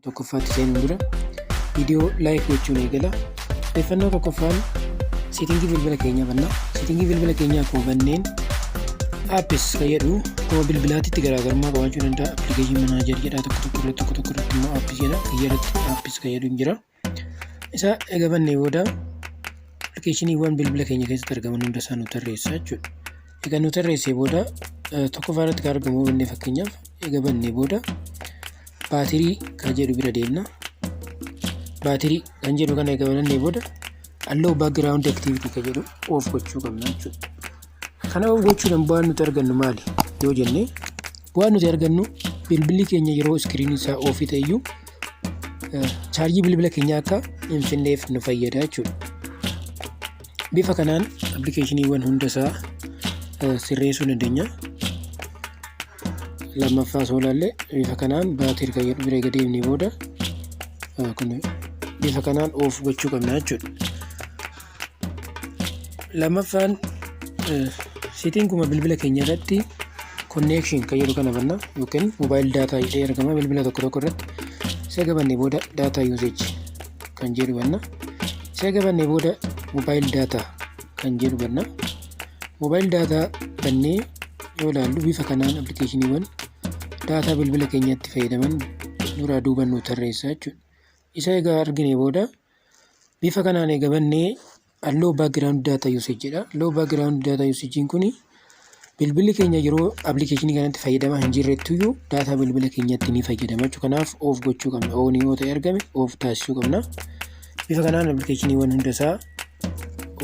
Tokkoffaatti seenuun dura viidiyoo like gochuun eegala. Odeeffannoo tokkoffaan setting bilbila keenyaa banna. Setting bilbila keenyaa akkuma banneen, apps kan jedhu akkuma bilbilaatitti garaagarummaa qabaachuu danda'a. Application manager jedha tokko tokko irratti, tokko tokko irratti immoo apps jedha. Kiyya irratti apps kan jedhu hin jira. Isa eega bannee booda appilikeeshiniiwwan bilbila keenya keessatti argaman hunda isaa nu tarreessa jechuudha. Egaa nu tarreessee booda, tokkoffaa irratti kan argamu bannee, fakkeenyaaf eega bannee booda battery kan jedhu bira deemna. Battery kan jedhu kana eega banannee booda, allow background activity kan jedhu off gochuu qabna jechuudha. Kana off gochuudhaan bu'aan nuti argannu maali yoo jenne, bu'aan nuti argannu bilbilli keenya yeroo screen isaa off ta'e iyyuu chaarjii bilbila keenyaa akka hin fixneef nu fayyada jechuudha. Bifa kanaan appilikeeshiniiwwan hunda isaa sirreessuu dandeenya. Lammaffaa osoo ilaalle, bifa kanaan battery kan jedhu bira eega deemnee booda kun bifa kanaan off gochuu qabna jechuudha. Lammaffaan settinguma bilbila keenya irratti connection kan jedhu kana banna yookiin mobile data jedhee argama bilbila tokko tokko irratti. Isa eega bannee booda data usage kan jedhu banna. Isa eega bannee booda mobile data kan jedhu banna. Mobile data bannee yoo ilaallu, bifa kanaan appilikeeshiniiwwan daataa bilbila keenyatti fayyadaman duraa duuban nu tarreessa jechuudha. Isa egaa argine booda, bifa kanaan eega bannee, allow background data usage jedha. Allow background data usageiin kuni bilbilli keenya yeroo appilikeeshinii kanatti fayyadamaa hin jirrettuyyuu daataa bilbila keenyatti ni fayyadama jechuudha. Kanaaf off gochuu qabna. On yoo ta'e argame off taasisuu qabna. Bifa kanaan appilikeeshiniiwwan hunda isaa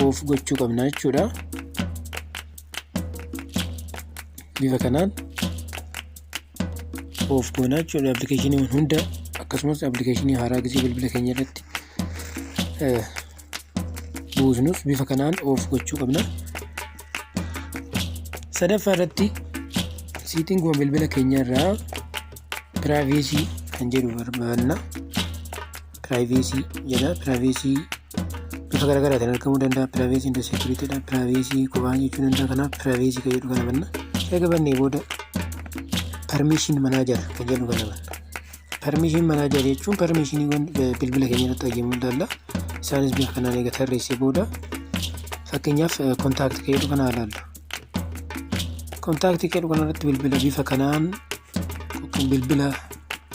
off gochuu qabna jechuudha. Bifa kanaan off goona jechuudha appilikeeshiniiwwan hunda. Akkasumas appilikeeshinii haaraa gisee bilbila keenya irratti buusnus bifa kanaan off gochuu qabna. Sadaffaa irratti settinguma bilbila keenya irraa privacy kan jedhu barbaanna. Privacy jedha. Privacy bifa garaagaraatiin argamuu danda'a. Privacy and securitydha. Privacy kophaa jechuu danda'a. Kanaaf privacy kan jedhu kana banna. Erga bannee booda permission manager kan jedhu kana banna. Permission manager jechuun permissioniiwwan bilbila keenya irratti argamuu ilaalla. Isaanis bifa kanaan eega tarreessee booda, fakkeenyaaf contact kan jedhu kana ilaallu. Contact kan jedhu kanarratti bilbila bifa kanaan bilbila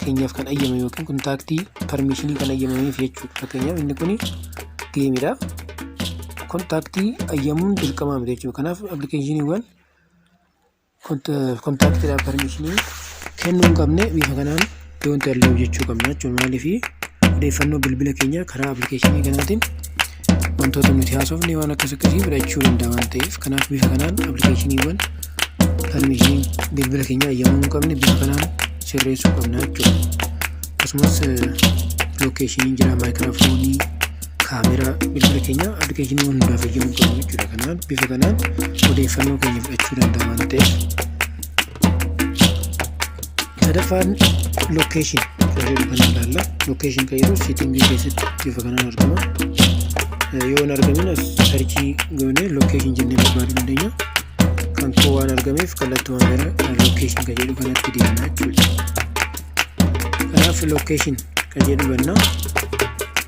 keenyaaf kan ayyame yookiin contact permission kan ayyamameef jechuudha. Fakkeenyaaf inni kun gameidha. Contact ayyamuun dirqamaa miti jechuudha. Kanaaf appilikeeshiniiwwan contactiidhaaf permission kennuu hin qabne bifa kanaan don't allow jechuu qabna jechuudha. Maaliif? Odeeffannoo bilbila keenya karaa appilikeeshinii kanaatiin wantoota nuti haasofne waan akkas akkasii fudhachuu danda'a waan ta'eef, kanaaf bifa kanaan appilikeeshiniiwwan permission bilbila keenya ayyamuu hin qabne bifa kanaan sirreessuu qabna jechuudha. Akkasumas locationiin jira, microphone, kaameraa bilbila keenya appilikeeshiniiwwan hundaaf ayyamuu qabnu jechuudha. Kanaaf bifa kanaan odeeffannoo keenya fudhachuu danda'a waan ta'eef. Sadaffaan location kan jedhu kana ilaalla. Location kan jedhu setting keessatti bifa kanaan argama. Yoo hin argamin as search goonee location jennee barbaaduu dandeenya. Kan koo waan argameef kallattumaan gara location kan jedhu kanatti deemna jechuudha. Kanaaf location kan jedhu banna.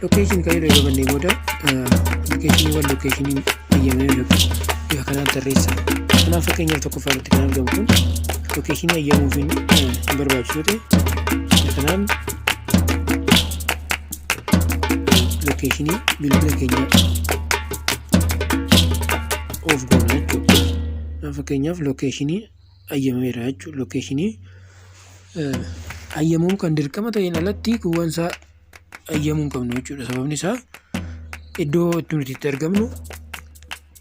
Location kan jedhu erga bannee booda, appilikeeshiniiwwan locationiin ayyamee yookiin bifa kanaan tarreessa. Kanaaf fakkeenyaaf tokkoffaa irratti kan argamu kun location ayyamuuf hin barbaachisu ta'e, bifa kanaan location bilbila keenya off goona jechuudha. Fakkeenyaaf location ayyamameera jechuudha. Location ayyamuun kan dirqama ta'een alatti kuuwwan isaa ayyamuu hin qabnu jechuudha. Sababni isaa iddoo itti nuti itti argamnu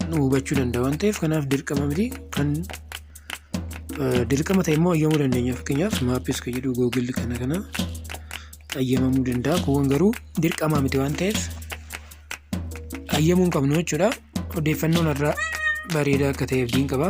nu hubachuu danda'a waan ta'eef, kanaaf dirqama miti. Kan dirqama ta'e immoo ayyamuu dandeenya. Fakkeenyaaf Maps kan jedhu, Google kana kana ayyamamuu danda'a. Kuuwwan garuu dirqama miti waan ta'eef ayyamuu hin qabnu jechuudha. Odeeffannoon irraa bareedaa akka ta'e abdiin qaba.